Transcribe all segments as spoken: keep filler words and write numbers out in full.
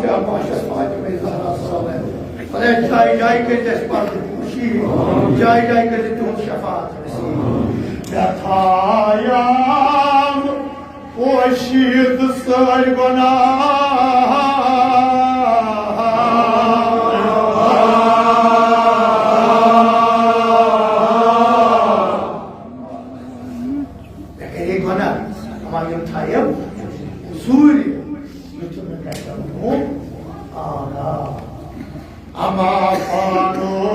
یا پانٛژھ شیٚتھ فاطمہ زہرا صٲب۔ خۄدایا، جایہِ جایہِ کٔرۍ اَسہِ پردٕ پوشی، جایہِ جایہِ کٔرۍ تِہُنٛد شفاعت نصیب۔ مےٚ تھایام پوشیٖد سٲرۍ گۄناہ۔ مےٚ کَرے گۄناہ، اما یِم تھایَم سوٗرۍ، یُتھ نہٕ گژھن ہُم آنا۔ اما پانو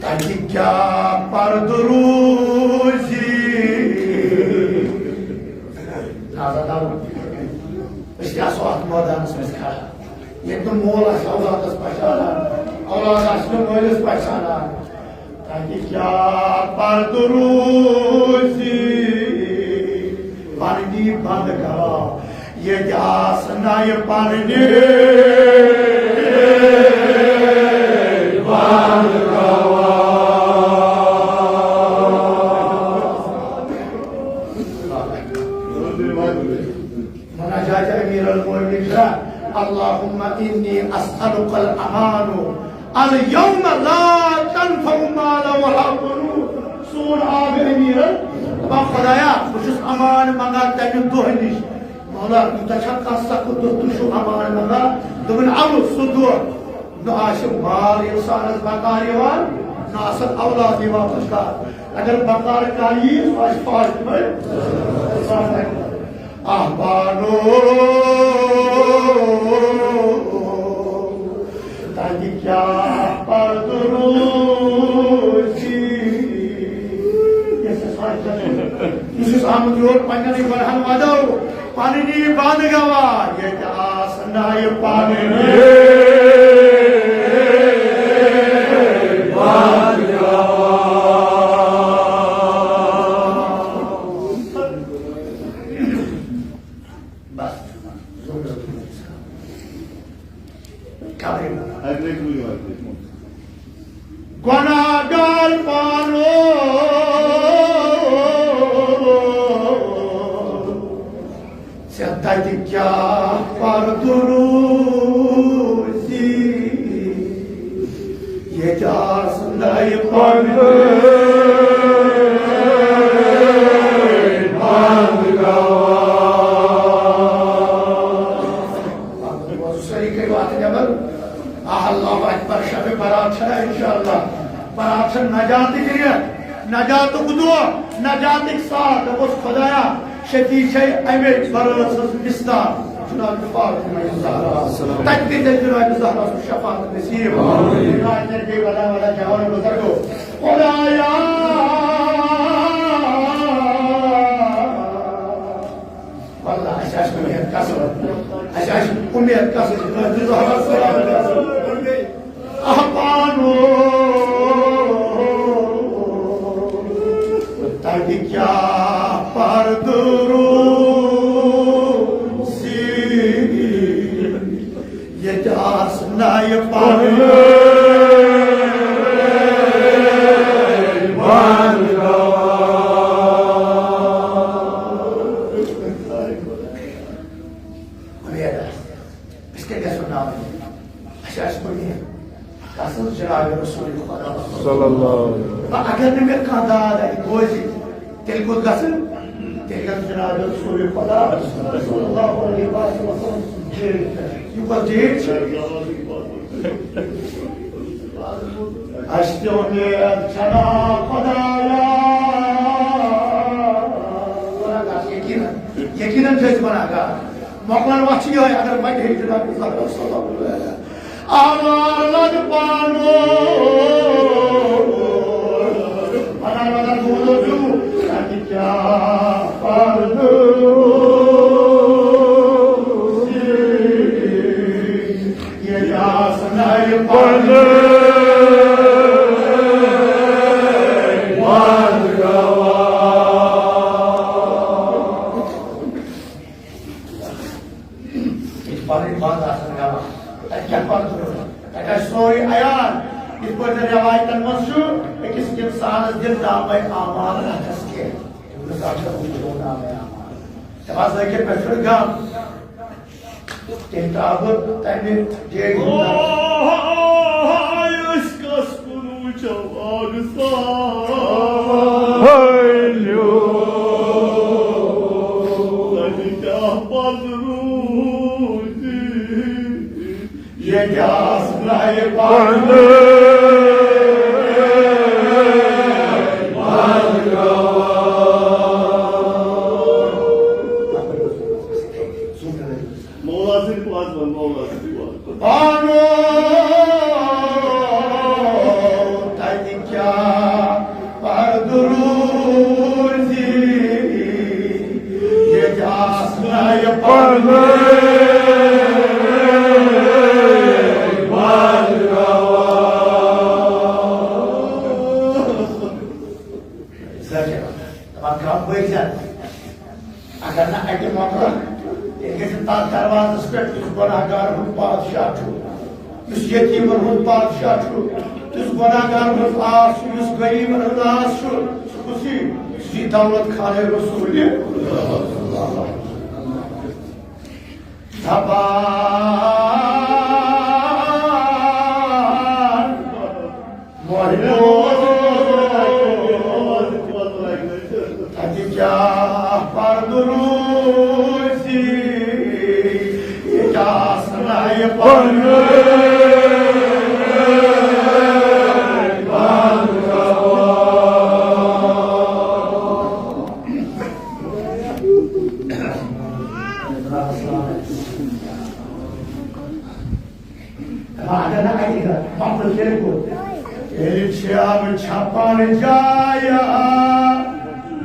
تَتہِ کیٛاہ پردٕ روٗزی۔ لہذا دَپُن، أسۍ تہِ آسو اَتھ مٲدانَس منٛز کھڑا۔ ییٚتہِ نہٕ مول آسہِ اولادس پہچانان، اولاد آسہِ نہٕ مٲلِس پہچانان، تَتہِ کیٛاہ پردٕ روٗزی؟ پننی بند گواہ، ییٚتہِ آسہٕ نَیہِ پننی بند گواہ۔ مناجات امیر المومنین چھا؟ اللہم انی اسألک الامان، الیوم لا تنفع مال ولا بنون۔ سون آب امیر، دپان خدایا، بہٕ چھُس امان منگان تمہِ دۄہ نِش۔ مولا، یوٗتاہ چھا کانٛہہ سخت دۄہ، تُہۍ چھِو امان منگان؟ دوٚپُن، اَوٕ سُہ دۄہ، نہ آسہِ مال انسانس بکار یِوان، نہ آسن اولاد یِوان بکار۔ اگر بکار کانٛہہ یی، سُہ آسہِ فاطمہ۔ احبانو، تَتہِ کیٛاہ پردٕ روٗزی؟ یُس اَسہِ آمُت یور پننٮ۪ن گۄنہن وَدو، پننی بد گواہ، ییٚتہِ آسہٕ نَیہِ پننی بد گواہ۔ بس۔ گۄناہگار پانو، ژےٚ تَتہِ کیٛاہ پردٕ روٗزی؟ ییٚتہِ آسہٕ نَیہِ پردٕ بند گواہ۔ سٲری کٔرِو اَتھٕ نٮ۪بر۔ آہ، اللہ اکبر، شب برات چھنا انشاءاللہ۔ برات چھِ نجاتٕکۍ رٮ۪تھ، نجاتُک دۄہ، نجاتٕکۍ ساعت۔ دوٚپُس، خدایا، شفیع چھے اَمے برات سٕنٛز مصداق، جناب فاطمہ زہرا۔ تَتہِ تہِ دِژ جناب زہرا سُنٛد شفاعت نصیب۔ آمین۔ جناب، بیٚیہِ وَدان وَدان جوان بُزرگو، خدایا، واللہ، اَسہِ آسہِ اُمید قسم۔ اَسہِ آسہِ اُمید قسم۔ احبانو، تَتہِ کیٛاہ پردٕ روٗزی؟ ییٚتہِ آسہٕ نَیہِ پردٕ بند گواہ۔ اُمید آسہِ، أسۍ کیٛاہ گژھو ناوٕنۍ؟ اَسہِ آسہِ اُمید۔ کس حظ جناب رسول خدا صلی اللہ علیہ وسلم۔ وۄنۍ اگر نہٕ مےٚ کانٛہہ داد اَتہِ بوزِ، تیٚلہِ کوٚت گژھٕ؟ تیٚلہِ گژھٕ جناب رسول خدا صلی اللہ علیہ وسلم۔ یہِ کۄس ڈیٹ چھِ؟ اَسہِ تہِ اُمید چھَنا خدایا۔ گۄناہگار، یقیٖناً، یقیٖناً چھِ أسۍ گۄناہگار۔ مۄکلن وَتھ چھِ یِہوٚے، اگر وَتہِ ہے جناب زہرا صلی اللہ علیہ وسلم۔ آوار لد پانو، پناہ مدد بولو جو، تاکہ کیا پردوسی، یہ جاس نئے پردوسی، بند گواہ۔ ییٚتہِ پنٕنۍ بنٛد آسن گواہ۔ تَتہِ کیٛاہ پَتہٕ روٗد؟ تَتہِ آسہِ سورُے عیان۔ یِتھ پٲٹھۍ زَن رٮ۪وایتَن منٛز چھُ، أکِس اِنسانَس دِن نامَے اعمال اَتھَس کینٛہہ۔ تٔمِس آسہِ نہٕ وٕچھمُت نامَے اعمال۔ پتہٕ لٲگِتھ مےٚ پھیُر غم۔ تٔمۍ ترٛاو بہٕ تَمہِ جایہِ ہُنٛد ناو۔ آے، أسۍ کس کُن وٕچھو آگہٕ سان؟ ؤلِو۔ تَتہِ کیٛاہ پَتہٕ روٗدِ؟ ییٚتہِ آسنَے پَنٕنۍ۔ مولا سٕنٛدۍ پاس وَن، مولا سٕنٛدۍ پاس وَن۔ پانو تَتہِ کیٛاہ پَردٕ روٗزی، ییٚتہِ آسنَے پَنٕنۍ۔ سَچ ہے، دَپان گام بٲگۍ زیادٕ۔ اگر نہٕ اَتہِ مۄکلان، تیٚلہِ گژھِ تَتھ دروازَس پٮ۪ٹھ، یُس گۄناہ گار ہُنٛد بادشاہ چھُ، یُس یتیٖمَن ہُنٛد بادشاہ چھُ، یُس گۄناہ گارَن ہٕنٛز آس چھُ، یُس غریٖبَن ہٕنٛز آس چھُ، سُہ کُس یی؟ سُہ یی دولت خانہ رسول۔ دَپان، موہِنیو، تَتہِ کیٛاہ پَردٕ روٗزی، ییٚتہِ آسنَے پَنٕنۍ۔ اگر نہٕ اَتہِ گژھِ، مۄکلہِ تیٚلہِ کوٚت؟ تیٚلہِ چھِ یِم چھپان جایہِ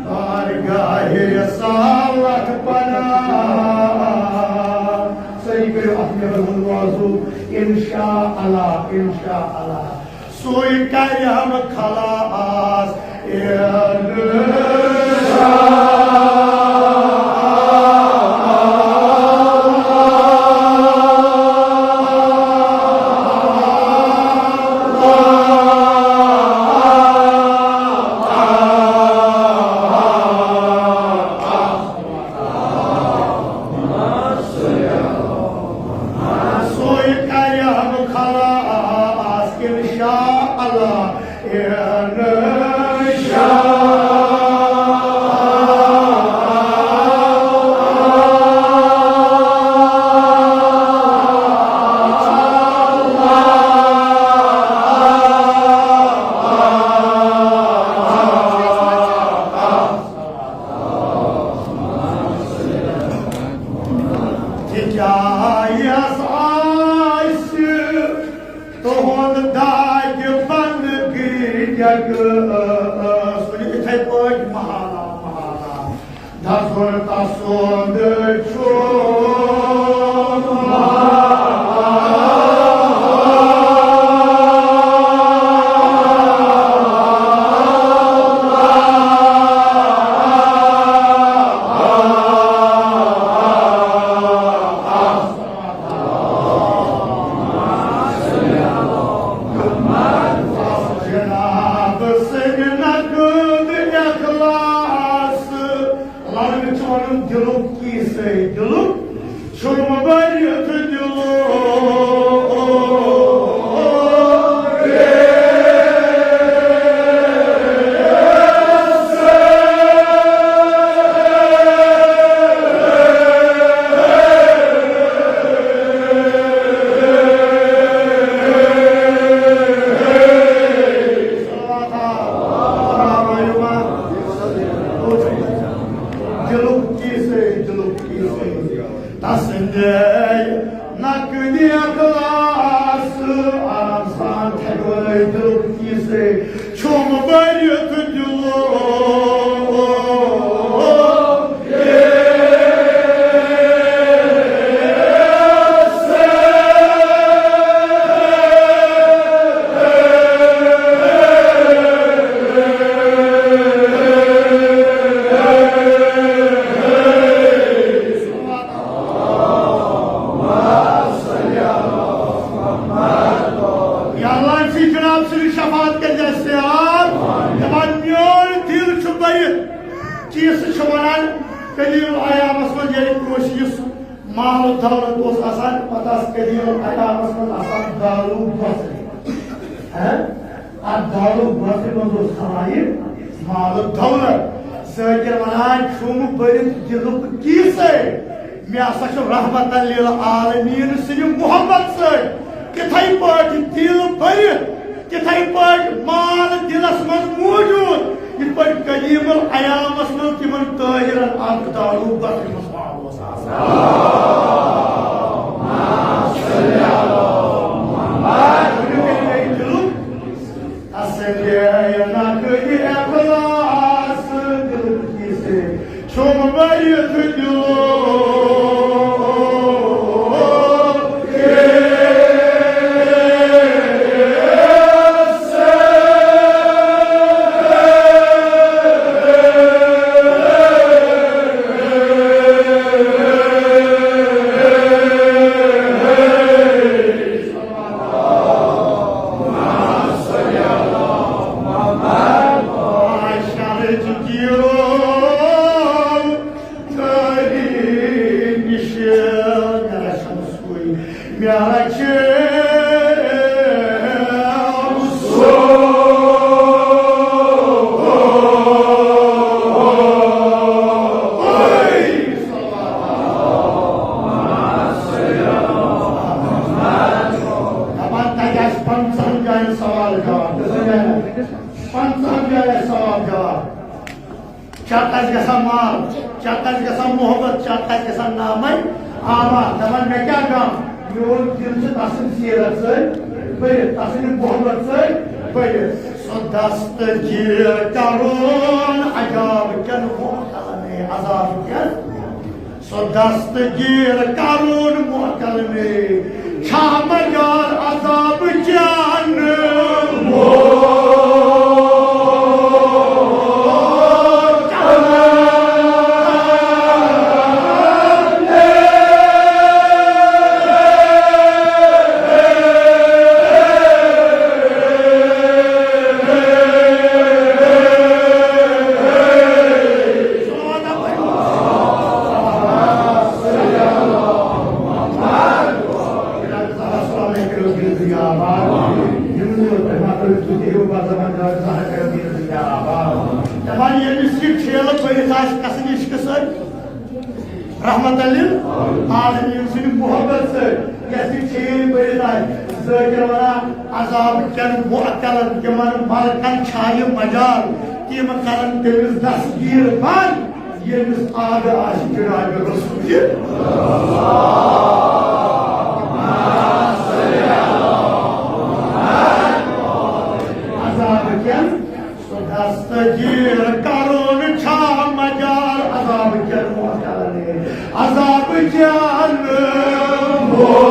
بارگاہِ رسالت پناہ۔ سٲری کٔرِو اَتھ نٮ۪بر ہُنٛد وضوٗ۔ انشاء اللہ، انشاء اللہ۔ سُے کرِ ہم خلاص۔ سُے کرِ ہم خلاص انشاء اللہ۔ تِکیٛازِ آسہِ تُہُنٛد داغِ بنٛد گٔے ڈٮ۪کہٕ۔ سُہ یِتھَے پٲٹھۍ محلہ محلہ دَزُن تَسُنٛد چھُ۔ جناب سٕنٛدِ نقد اخلاص، لفظ چھُ وَنُن دِلُک کیسے، دِلُک چھُم بٔرِتھ دِلُک۔ دِلُک کیسے، دِلُک کیسے، تسٕنٛدے نقدِ اخلاص، آرام سان تھٮ۪کو نہٕ دِلُک کیسے، چھُم بٔرِتھ دِلُک۔ یا اللہ، ژٕ جناب سٕنٛز شفاعت کٔرۍ زِ اَسہِ سیاد۔ دَپان، میون دِل چھُ بٔرِتھ۔ چیٖز چھُ وَنان، کلیل ایامَس منٛز یُس مال و دولت اوس آسان، پتہٕ آسہٕ قدیم ایامس منٛز آسان دارو گۄژرِ۔ ہہ؟ اتھ دارو گۄژرِ منٛز اوس تھاوان یہِ مال و دولت۔ ذٲکِر ونان، چھُم بٔرِتھ دِلُک کیسے، مےٚ ہسا چھُ رحمت للعالمین سٕنٛدِ محبت سۭتۍ تِتھے پٲٹھۍ دِل بٔرِتھ، تِتھے پٲٹھۍ مال دِلس منٛز موجود، یِتھ پٲٹھۍ قدیم الایامس منٛز تِمن طٲہرن اکھ دارو گۄژرِ منٛز مال اوس آسان۔ ؤنِو تیٚلہِ مےٚ دِلُک تسلی، نہ کٔرِ اخلاص دِلُک کیسے۔ چھُم بٔرِتھ دِلُک دپان تتہِ آسہِ پنٛژاہن جاین سوال جواب۔ کٔژن جاین؟ پنٛژاہن جاین آسہِ سوال جواب۔ چتھ آسہِ گژھان مال، چتھ آسہِ گژھان محبت، چتھ آسہِ گژھان نامے اعمال۔ دپان مےٚ کیٛاہ غم؟ میون دِل چھُ تسٕنٛدِ سیرت سۭتۍ بٔرِتھ، تسٕنٛدِ محبت سۭتۍ بٔرِتھ۔ سُہ دستگیر کرون عذاب کٮ۪ن محتلمے، عذاب کٮ۪ن۔ سُہ دستگیر کرون محتلمے، چھا مجال عذاب کٮ۪ن محتلمے۔ دپان ییٚمِس یہِ ٹھیلہٕ بٔرِتھ آسہِ کسن عشقہٕ سۭتۍ، رحمت للعالمین سٕنٛدِ محبت سۭتۍ، یَس یہِ ٹھیلہٕ بٔرِتھ آسہِ، ذٲکِر ونان عذاب کٮ۪ن معطلن، تِمن ملکن چھا یہِ مجال، تِم کرن تٔمِس دستگیر بنٛد، ییٚمِس آبِ آسہِ جناب رسول۔ عذاب کٮ۪ن سُہ دستگیر کرُن چھا مجال عذاب کٮ۪ن محتلمے، عذاب کٮ۪ن محتلمے۔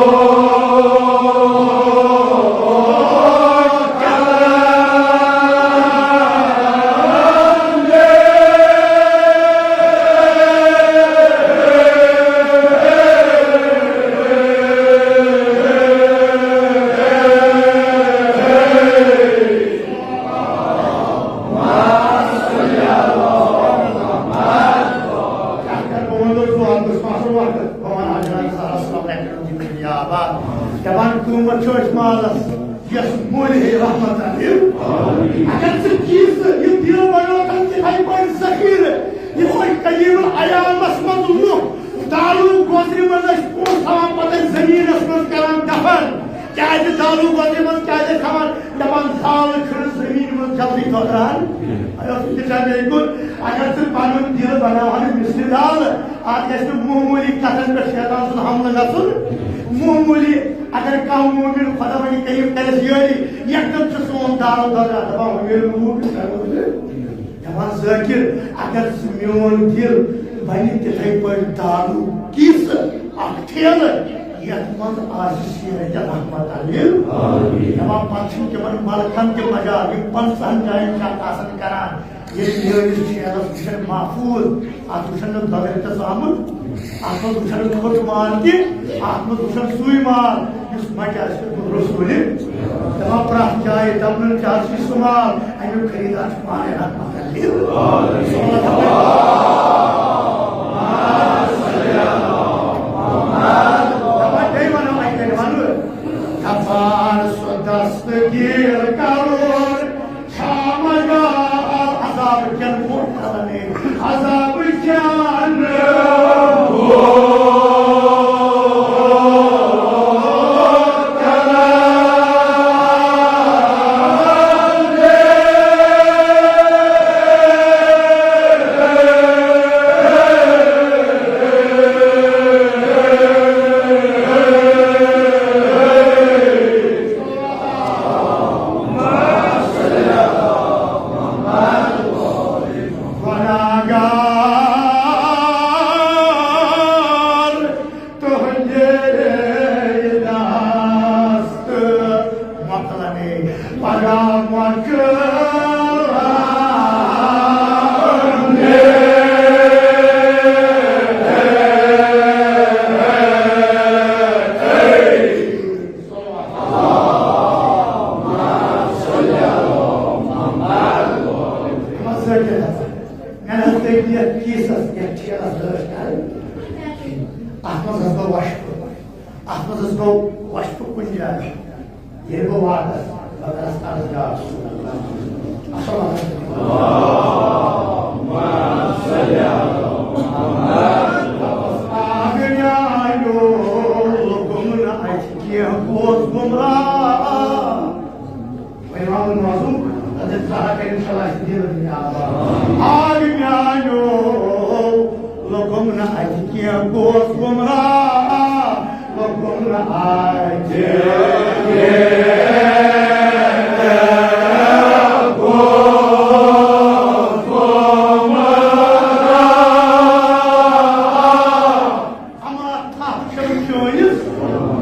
دپان قۭمتھ چھُ أتھۍ مالس، یس مٔلۍ ہے رحمت علیہ۔ اگر ژٕ چیٖز یہِ دِل بنووتن تِتھے پٲٹھۍ ذخیرٕ، یِتھ پٲٹھۍ قدیم الایامس منٛز لُکھ دالو گوترِ منٛز ٲسۍ پونٛسہٕ تھاوان، پتہٕ ٲسۍ زٔمیٖنس منٛز کران دفن۔ کیازِ دالو گوترِ منٛز کیازِ ٲسۍ تھاوان؟ دپان زال چھُنہٕ زٔمیٖنہِ منٛز جلدی دۄدران۔ اگر ژٕ تہِ چھا مےٚ کُن، اگر ژٕ پنُن دِل بناوہن مثلِ دال، اتھ گژھِ نہٕ معموٗلی کتھن پٮ۪ٹھ شیطان سُنٛد حملہٕ گژھُن۔ معموٗلی اگر کانٛہہ مومن خدا بنی کریم کرٮ۪س یٲری، یکدم چھُ سون دال دۄدران، دپان ہُہ ییٚلہِ لوٗکھ چھِ کران۔ دپان ذٲکر، اگر ژٕ میون دِل بنہِ تِتھے پٲٹھۍ دالو کِس اکھ ٹھیلہٕ، یتھ منٛز آسہِ سیرت رحمت علیہ۔ دپان پتہٕ چھُنہٕ تِمن ملکن تہِ مجال، یِم پنٛژاہن جاین چھِ آسان کران۔ ییٚلہِ میٲنِس ٹھیلس وٕچھن محفوظ، اتھ وٕچھن نہٕ دۄدرِ تہِ ژامُت، اتھ منٛز وٕچھن نہٕ کھوٚت مال تہِ، اتھ منٛز وٕچھن سُے مال یُس مٹہِ آسہِ دیُتمُت رسوٗلہِ۔ دپان پرٛٮ۪تھ جایہِ دپنہٕ کیٛاہ چھُ سُہ مال، امیُک خریٖدار چھُ پانے رحمت علیہ۔ صلوات۔ اَتھ منٛز حظ گوٚو وۄشپہٕ، اَتھ منٛز حظ گوٚو وۄشپہٕ کُنہِ جایہِ۔ ییٚلہِ بہٕ واتَس، بہٕ کَرَس عرض، یا رسول اللہ، السلام علیکم۔ آ میٛانیو، لوٚگُم نہٕ اَتہِ کینٛہہ، گوس گُمراہ۔ وۄنۍ وَنُن موضوع، تَتٮ۪تھ زٕ ہَتھ اِنشاءاللہ آسہِ دِل دُنیا آباد۔ آ میٛانیو، لوٚگُم نہٕ اَتہِ کینٛہہ، گوس گُمراہ، لوٚگُم نہٕ اَتہِ کینٛہہ، گوس گُمراہ۔ اما تھپھ چھم چٲنِس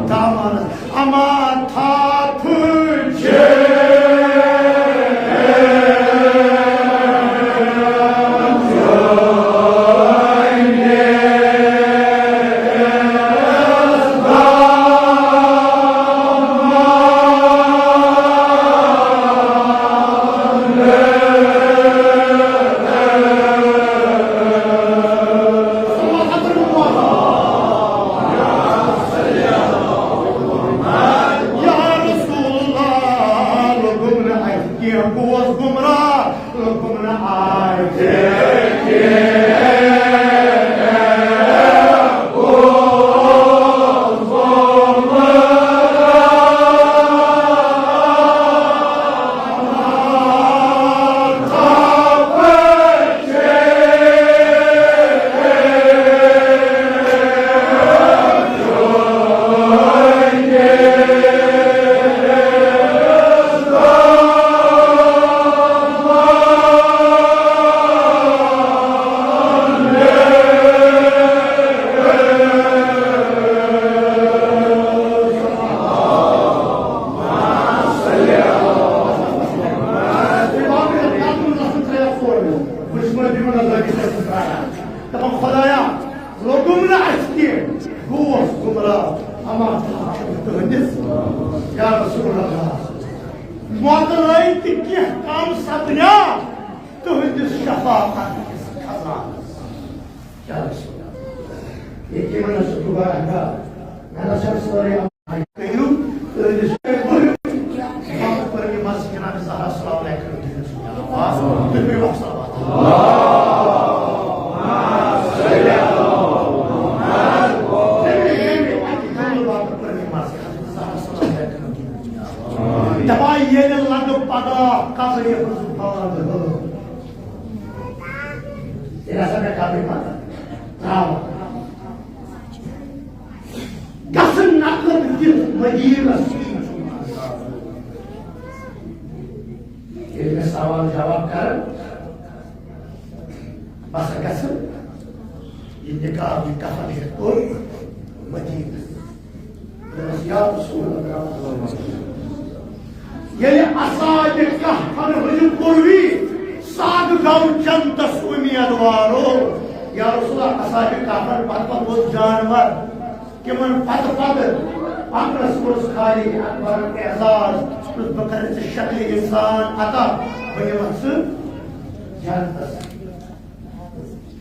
دامانس، اما تھپھ چھم چٲنِس دامانس۔ یا رسول اللہ، لوٚگُم نہٕ اَتہِ کینٛہہ، گوس گُمراہ، لوٚگُم نہٕ اَتہِ کینٛہہ۔ دَپان، خۄدایا، لوٚگُم نہٕ اَتہِ کینٛہہ، گوس گُمراہ، اما تُہٕنٛدِس، یا رسول اللہ، مۄکلٲے تہِ کینٛہہ کم سپدیٛا تُہٕنٛدِس شفاعت کِس خزانس۔ یا رسول اللہ، ییٚکیٛاہ مےٚ نہ چھُ دوبارٕ ہٮ۪کان، مےٚ نہ چھَنہٕ سٲرٕے کٔرِو، تُہٕنٛدِس پٔرِو۔ پتہٕ پٔر یہِ مسجد جناب زہرا سلام علیکم۔ تُہۍ پٔرِو اکھ صلوات۔ دپان ییٚلہِ لگہٕ پگاہ قبرِ ہٕنٛز بانٛگ ہٲو۔ تیٚلہِ ہسا مےٚ قبرِ پتہٕ ترٛاوان۔ گژھن نقد دِتھ مدینس۔ ییٚلہِ مےٚ سوال جواب کرن، بہٕ ہسا گژھٕ یہِ نقاب، یہِ کفن ہیٚتھ کوٚر مدینس۔ دوٚپمس، یا رسول اللہ، ییٚلہِ اصحاب کہفن ہٕنٛدِ کوٚروی سگ گوٚو جنتس اُمیدوارو۔ یا رسول اللہ، اصحاب کہفن پتہٕ پتہٕ ووت جانور، تِمن پتہٕ پتہٕ پکنس کوٚرُس خالق اکبرن اعزاز، دوٚپُس، بہٕ کرٕ ژےٚ شکلِ انسان عطا، بہٕ نِمتھ ژٕ جنتس۔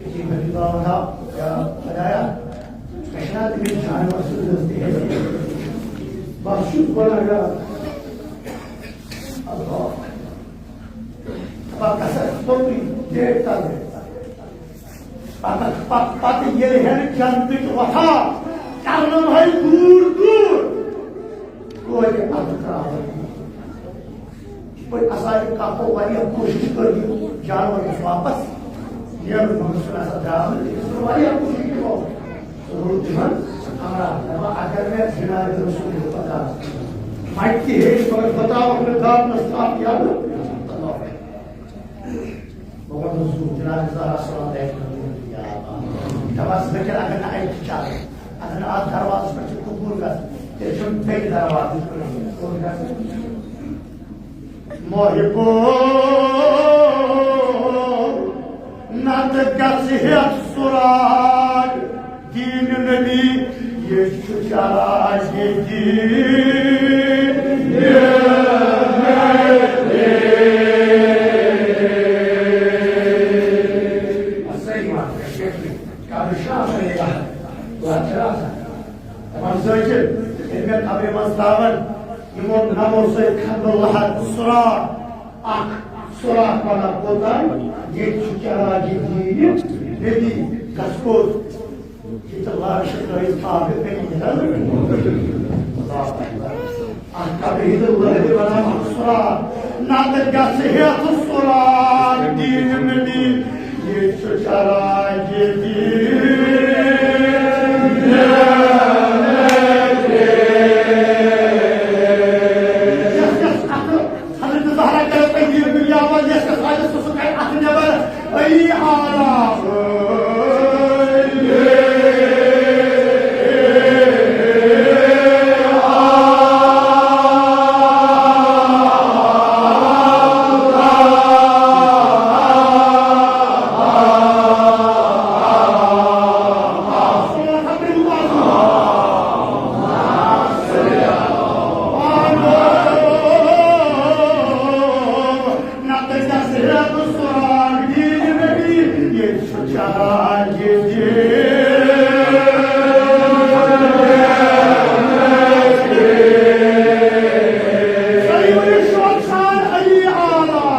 أتی بہٕ تہِ ترٛاوان تھاو، یا خۄدایا، مےٚ چھِنہ تٔمِس جانور سٕنٛز رٕژ تہِ ہیٚژ۔ بہٕ ہا چھُس گۄناہگار۔ اللہ۔ دَپان، گژھکھ توٚتُے، ڈیٹ تَل۔ پتہٕ، پتہٕ، پتہٕ ییٚلہِ ہن جنتٕچ وۄٹھا کرنہٕ وَے دوٗر دوٗر، توتہِ اَتھٕ ترٛاوان۔ یِتھ پٲٹھۍ اصحاب کہفو واریاہ کوٗشِش کٔر یہِ جانور گوٚژھ واپس نیرُن، مگر سُہ نہ سا درٛاو نہٕ، تٔمِس کٔر واریاہ کوٗشِش تِمو۔ سُہ روٗد تِمن ہمراہ۔ دَپان، اگر مےٚ جناب رسول پتہ مَٹہِ تہِ ہیٚچھ، مگر بہٕ ترٛاوَکھ نہٕ دانَس تھپھ یَلہٕ۔ مگر رسول جناب زہرا سلام علیکم۔ دَپان، ژٕ مےٚ کیٛاہ اگر نہٕ اَتہِ چھِ چَلان، اگر نہٕ اَتھ دروازَس پٮ۪ٹھ چھِ قبوٗل گژھان، تیٚلہِ چھُنہٕ بیٚیہِ دروازٕ کُنہِ۔ محبو، نتہٕ گژھِ ہٮ۪تھ سُراج دیٖن نبی، یہِ چھُ چراغ دیٖن نبی۔ صحیح بات ہے، شیخ جی۔ قبرِ شاہ بنیگا، بادشاہ آسان۔ دپان، ذٲکر، ییٚلہِ مےٚ قبرِ منٛز ترٛاوَن، یِمو نَمو سۭتۍ کھنہٕ بہٕ لحد سُراخ، اکھ سُراخ بناو کوٚت تام، ییٚتہِ چھُ چراغِ دیٖنہِ نبی، گژھ کوٚت؟ ییٚتہِ لاش ترٛٲوِتھ آبِ کٔنی۔ اکھ قبرِ ہٕنٛدِ لٔہرِ بناو اکھ سُراخ، نتہٕ گژھِ ہٮ۪تھ سُراخ دیٖنہِ نبی۔ ییٚتہِ چھُ چراغِ دیٖنہِ۔ یَس یَس اَتھٕ حضرت زہرا کرے تقدیر دنیا منٛز، یَس یَس آیَس سُہ سُہ کرِ اَتھٕ نٮ۪بر، علی اعلیٰ۔ نتہٕ گژھِ ہا بہٕ سُراخ دیٖنہِ نبی، ییٚتہِ چھُ چراغِ دیٖنہِ۔ سٲری ؤنِو شوقہٕ سان علی اعلیٰ۔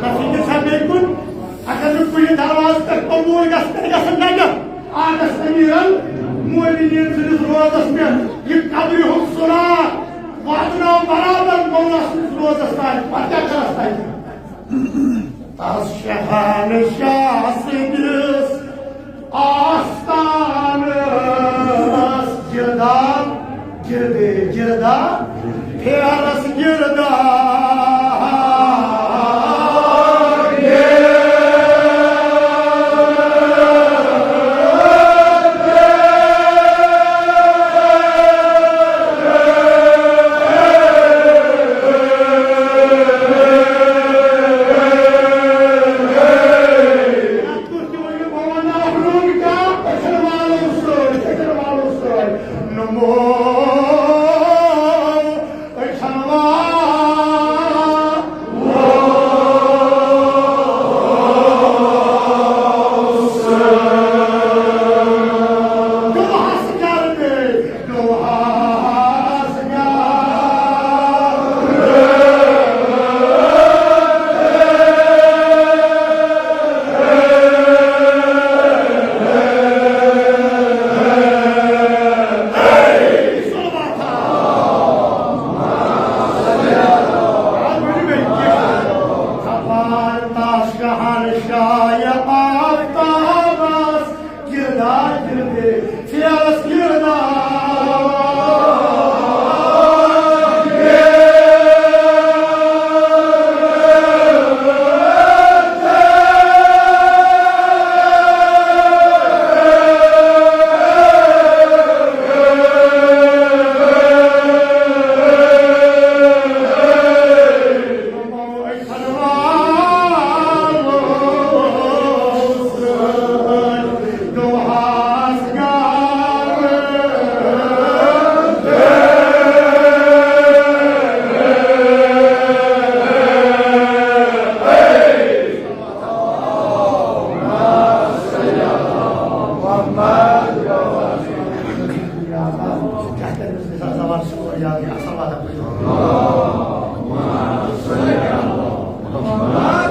نصیب صاحب بیٚیہِ کُن، اگر نہٕ کُنہِ دروازٕ پٮ۪ٹھ قبوٗل گژھِ، تیٚلہِ گژھن ننگہٕ آکس امیٖرن مومنیٖن سٕنٛدِس روزس پٮ۪ٹھ یہِ قبرِ ہُنٛد سُراخ واتناو برابر مولا سٕنٛدِس روزس تام، پتہٕ کیٛاہ کرس تتہِ؟ تس شہنشاہ سٕنٛدِس آستانس گِرداب، گِردے گِرداب، پھیرس گِرداب۔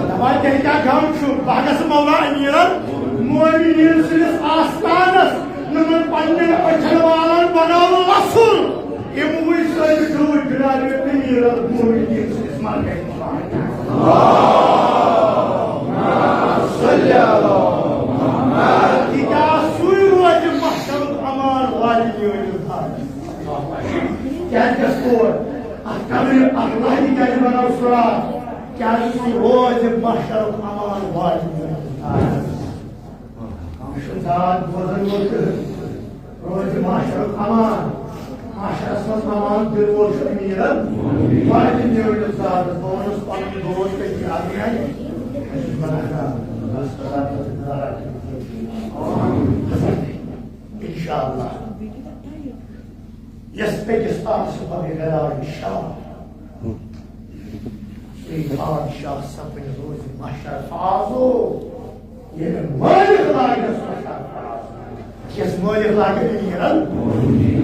دپان، تیٚلہِ کیٛاہ غم چھُ؟ بہٕ ہا گژھٕ مولا امیٖرن مومنیٖن سٕنٛدِس آستانس، نہٕ وۄنۍ پننٮ۪ن أچھن والن بناوٕ لژھُل۔ یِموٕے سۭتۍ ڈوٗنۍ جناب امیٖرن مومنیٖن سٕنٛدِس مرگس مبارک۔ تِکیٛازِ سُے روزِ محشرُک امان والہِ میٲنِس دادس۔ کیٛازِ گژھِ تور؟ اَتھ قبرِ، اَتھ لَہرِ کیٛازِ بَناو سُراخ؟ کیٛازِ سُہ روزِ محشرُک امان والہِ۔ کانٛہہ چھُ داد بوزن وول تہٕ روزِ محشرُک امان۔ محشرس منٛز امان دِل وول چھُ أمیٖرن۔ وارِ تہِ نیوٗ یُس زادس، بہٕ وَنس پنُن دوس تٔتی اَگنَے۔ انشاءاللہ۔ یس بیٚکِس تام سُہ پَنٕنۍ گرا انشاءاللہ۔ سُے بادشاہ سپٕنۍ روزِ محشر فازو۔ ییٚلہِ مٲلِک لاگٮ۪س سۄ سرفراز، یَس مٲلِک لاگہِ أمیٖرن،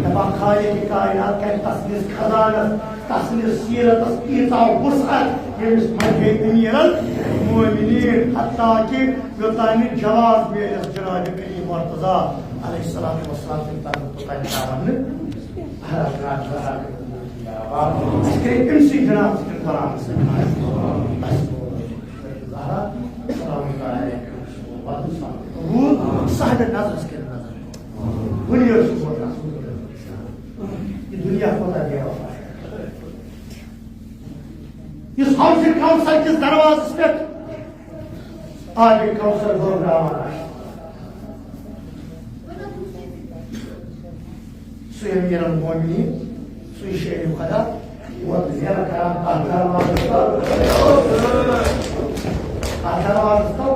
دَپان خالق کائنات کَرِ تَس نِس خزانَس، تَس نِس سیٖرتَس تیٖژاہ وُسعت، ییٚمِس منٛز گٔے أمیٖرن مومنیٖن، حتیٰ کہِ یوٚتام نہٕ جواز میلٮ۪س جناب علی مرتضیٰ علیہ الصلوۃ والسلام سٕنٛدِ طرفہٕ توٚتام ترٛاوَن نہٕ۔ اَسہِ کٔرِو أمۍ سٕے جناب سٕنٛدٮ۪ن غلامَن سۭتۍ۔ بس۔ زہرا، السلام علیکم۔ وعلیکم السلام۔ روٗد سہلہٕ نظرس کٔرِتھ نظر۔ ؤنِو حظ، چھُ ووت رسول اللہ۔ یہِ دُنیا کوٗتاہ بے وفا چھُ۔ یُس حوض کوثر کِس دروازس پٮ۪ٹھ آبِ کوثر بٲگراوان آسہِ، سُے امیر المومنین، سُے شیر خدا، ووت زیر کران تتھ دروازس تل۔ تتھ دروازس تل،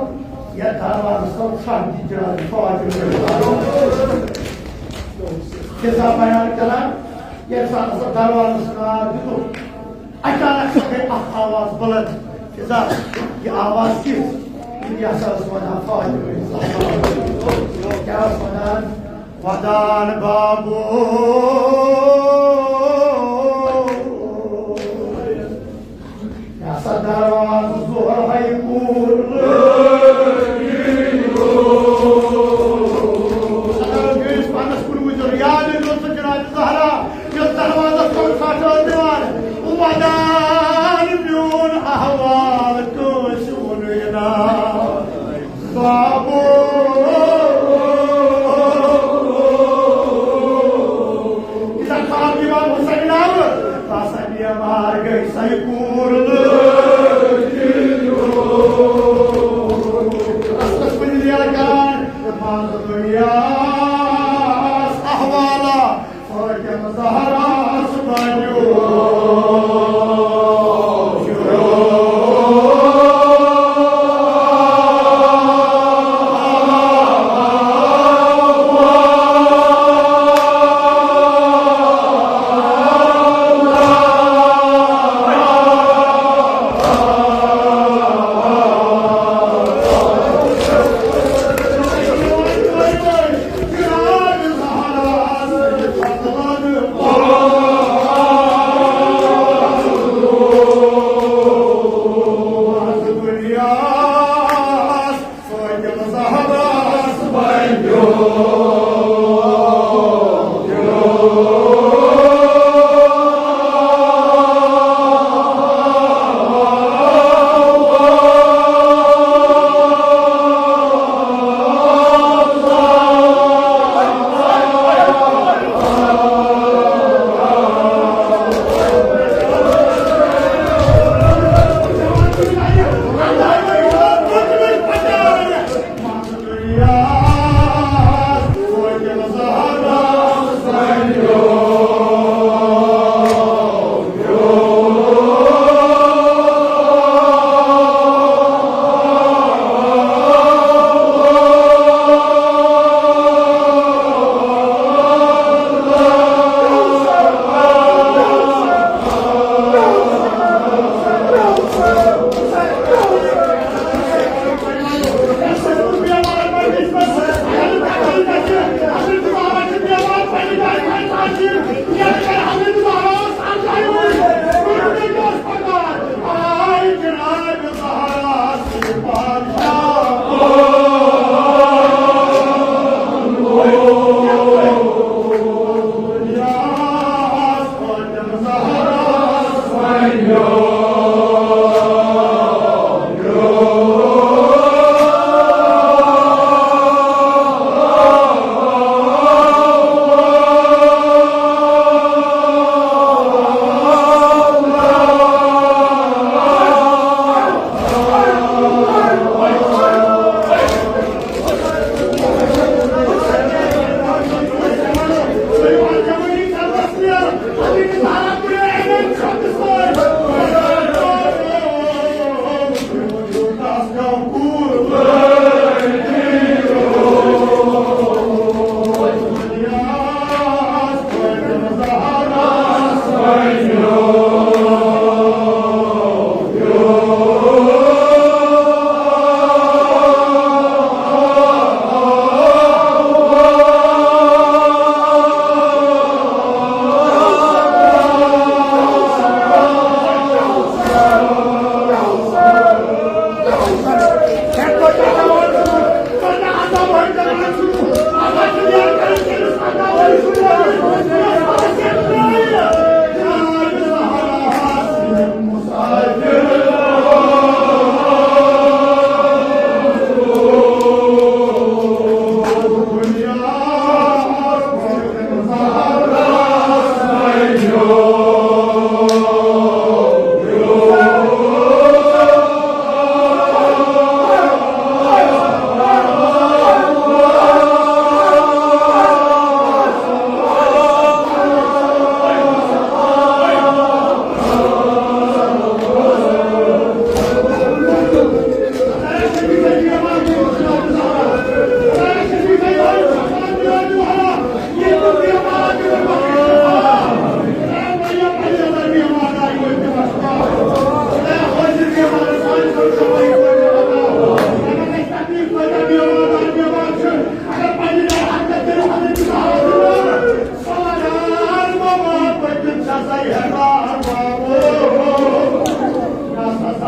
یتھ دروازس تل ژھٹھ دِتھ جناب فاطمہ۔ قصہ بیان کران، ییٚمہِ ساتہٕ ہسا دروازس نار دیُتُکھ، اچانک سا گٔے اکھ آواز بلند۔ فضا، یہِ آواز کِژھ؟ یہِ ہسا ٲس ونان فاطمہ زہرا۔ کیٛاہ ٲس ونان؟ ودان بابو، یہِ ہسا دروازٕ زہرا ہاے کوٗر۔ اگر میٲنِس پانس کُن وٕچھو، یاد أنۍ زیو سُہ جناب زہرا، یۄس دروازس کُن ژھٹھ ٲس دِوان۔ ودان میون احوال کٲنٛسہِ ووٚنُے نہٕ۔ بابو، یہِ چھا خواب یِوان حسین آوٕ؟ باسان بیمار گٔے سۄے کوٗر لٔج۔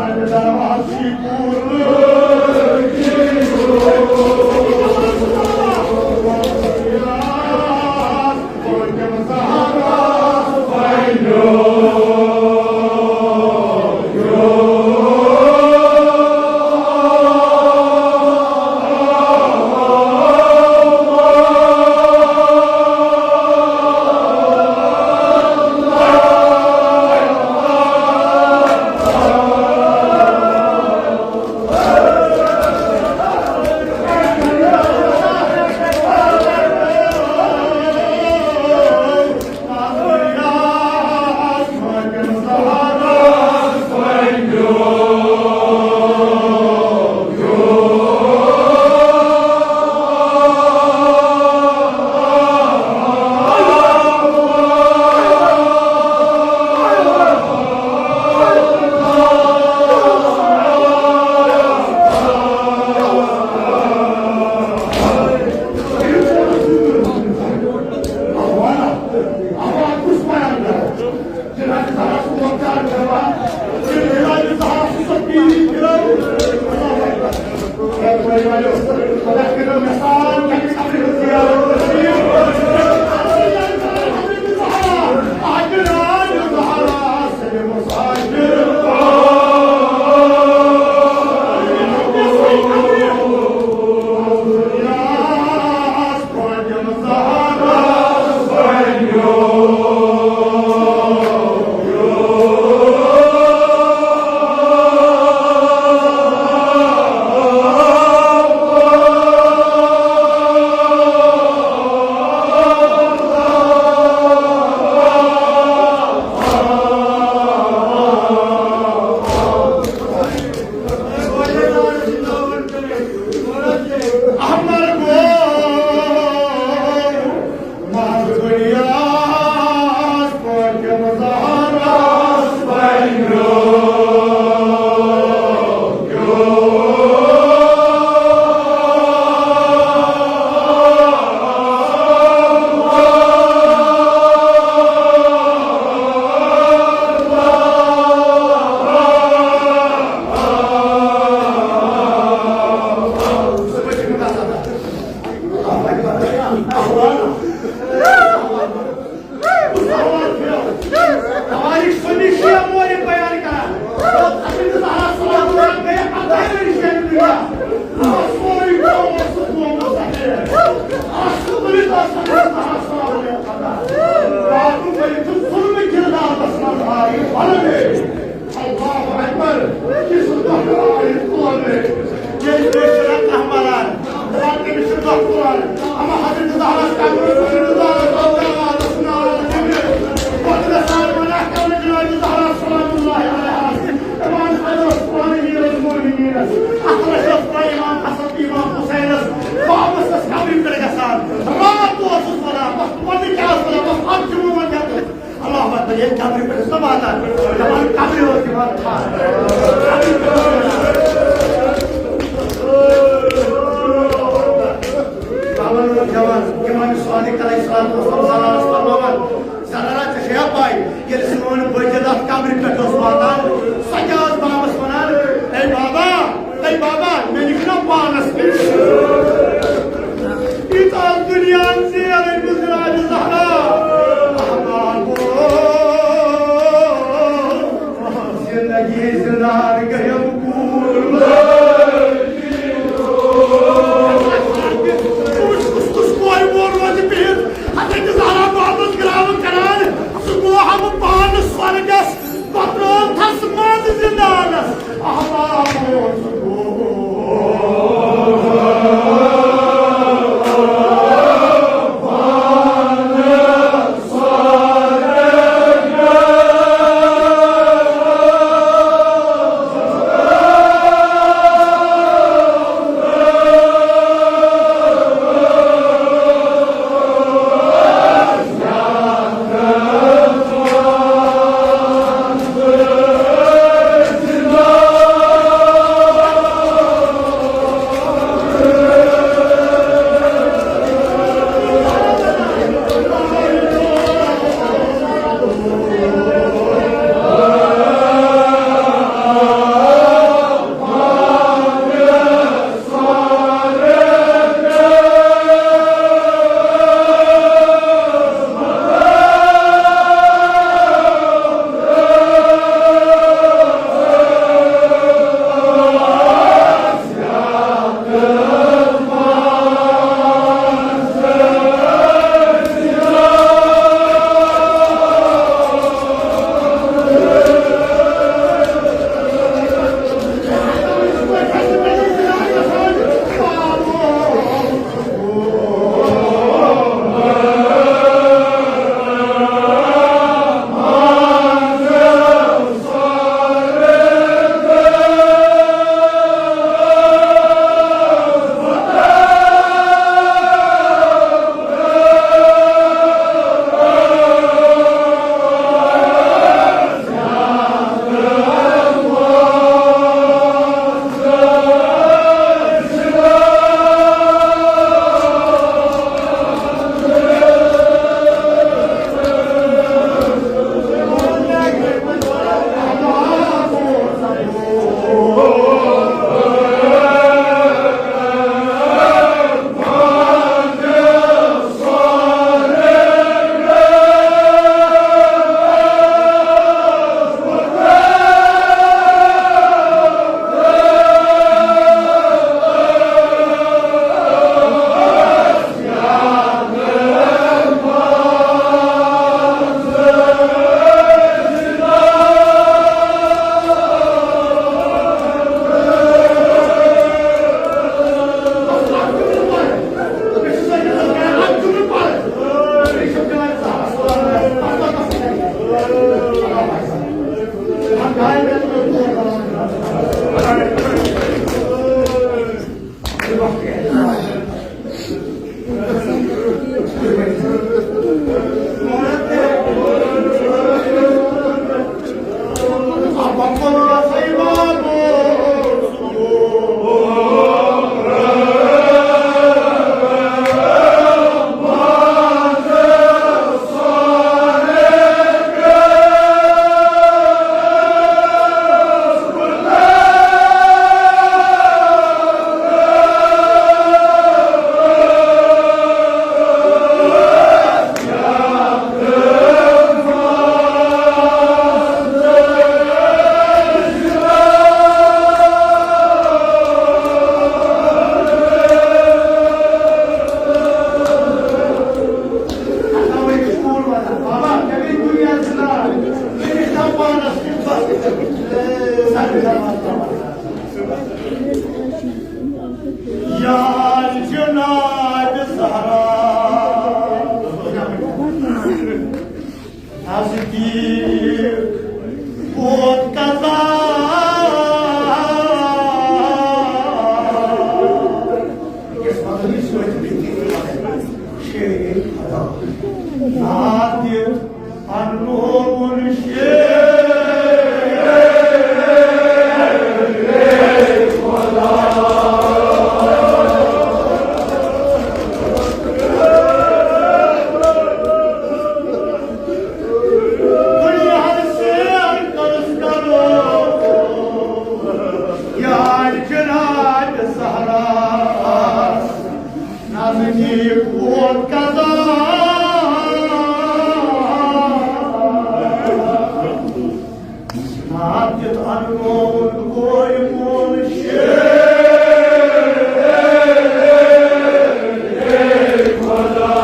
اللہ اکبر، یہِ چھُ دۄہ آیت قرآن۔ ییٚلہِ تٔمِس چھُ رقم بَران، دَپان تٔمِس چھُ دۄہ قرآن۔ اما حضرت زہرا چھِ اکبر، حضرت زہرا چھِ اکبر، وقت گژھان وۄنۍ اکھ کرنہٕ جناب زہرا سلام اللہ علیہا۔ دَپان حضرت قرآن امیر المومنینس، اَتھ رَچھِ اوس قرآن امام حسن، امام حسینس، واپس ٲس قبرِ پٮ۪ٹھ گژھان۔ راتھ اوسُس وَنان، بس وۄنۍ کیٛاہ اوس وَنان، بس اَتھ چھُ وۄنۍ کیٛاہ۔ اللہ اکبر، ییٚلہِ قبرِ پٮ۪ٹھ ٲس نہ واتان، دَپان قبرِ اوس دِوان ٹھار۔ قبرِ اوس دِوان۔ امام صادق علیہ الصلوۃ والسلام فرماوان، زہرا، ژےٚ چھےٚ پَے، ییٚلہِ سون بٔڈۍ دۄہ اَتھ قبرِ پٮ۪ٹھ اوس واتان، سۄ کیٛاہ ٲس بابَس وَنان؟ اے بابا، اے بابا، مےٚ لیکھ نا پانَس پٮ۪ٹھ۔ ییٖژاہ دُنیا زیرٕے بہٕ زِراج زہرا۔ احبابو، زندگی زندان گٔیم پوٗرٕ۔ کُس، کُس کورِ مول روزِ بِہِتھ، حضرت زہرا محبت گراوٕ کران، سُہ گوٚو ہم پانہٕ سۄرگس، پتہٕ تھس منٛز زندٕ۔ یار جناب زہرا، نزدیک ووت قضا۔ شیر خدا، نادر انوون شیر خدا۔ دنیاہس سیر کٔرٕس کرو یار جناب زہرا، نزدیک ووت قضا۔ نادر انوون گوٚو مول شیر خدا۔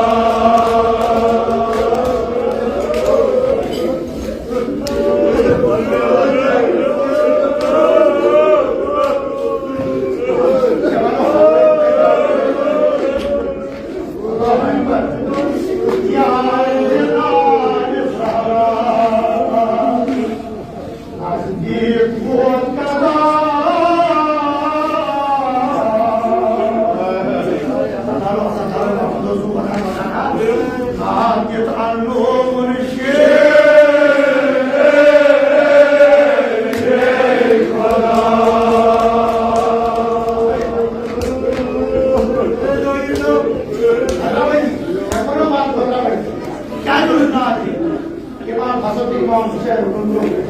امام حسن تہٕ امام حسین برونٛہہ برونٛہہ،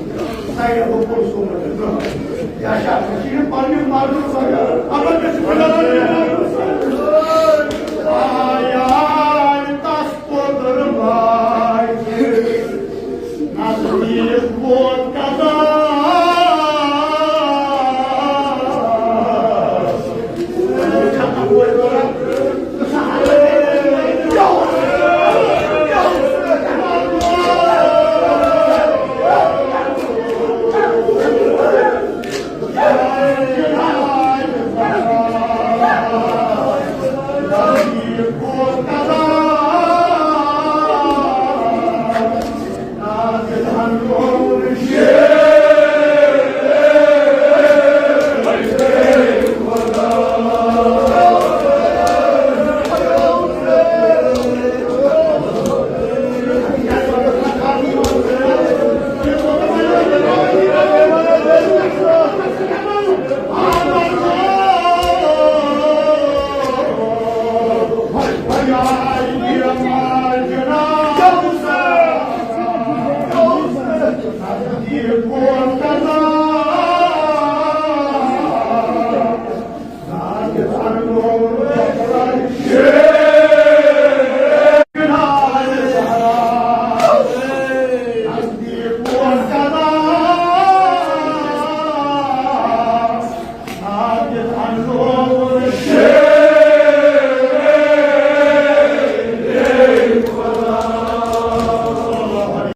حسین ابو کلثوم برونٛہہ برونٛہہ۔ یا شاہ، یہِ چھِ یہِ پننہِ مرنُک وجہ۔ اَپٲرۍ کیٛاہ چھُ بلال؟